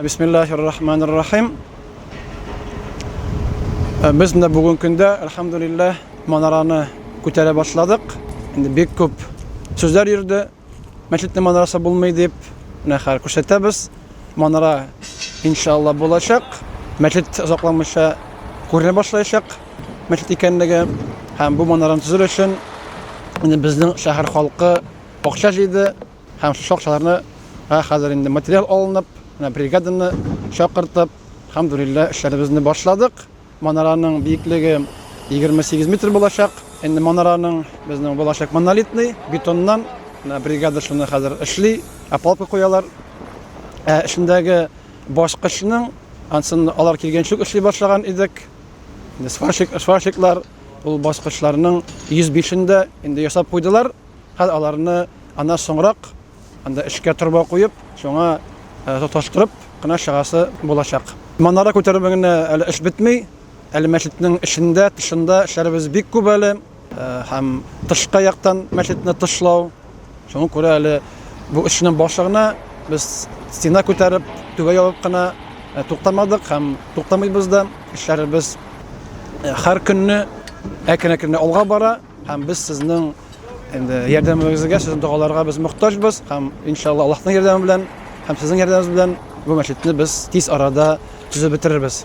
Бисмиллахир рахманир рахим. Э, без менә бүген көндә, әлхәмдүлилләһ, манараны күтәрә башладык. Инде бик күп сүзләр йөрде. Мәчетнең манарасы булмый дип, менә хәзер күрсәтәбез. Манара иншалла булачак. Мәчет озакламыйча күренә башлаячак. Мәчет икәнлеге һәм бу манараны төзер өчен инде безнең шәһәр халкы акча җыйды һәм шушы акчаларны хәзер инде материал алынып, менә бригаданы чакыртып, әлхәмдүлилләһ, эшләребезне башладык. Манараның биеклеге 28 метр булачак. Инде манараның безнең булачак монолитный, бетоннан. Менә бригада шуны хәзер эшли, опалубка куялар. Ә эчендәге баскычның, ансын алар килгәнче үк эшли башлаган идек. Инде сварщик, сварщиклар ул баскычларның 105-ен дә инде ясап куйдылар. Хәзер аларны аннан соңрак анда эчкә торба куеп, шуңа э, тоташтырып кына чыгасы булачак. Манара күтәрү белән генә әле эш бетми. Әле мәчетнең эчендә, тышында эшләребез бик күп әле. Э, һәм тышка яктан мәчетне тышлау. Шуңа күрә әле бу эшнең башы гына без стена күтәреп, түбә ябып кына э, туктамадык һәм туктамыйбыз да. Эшләребез һәр көнне әкрен-әкрен алга бара. Һәм без сезнең инде ярдәмегезгә, сезнең догаларга без мохтаҗбыз һәм иншалла Аллаһның ярдәме белән һәм сезнең ярдәмегез белән бу мәчетне без тиз арада төзеп бетерербез.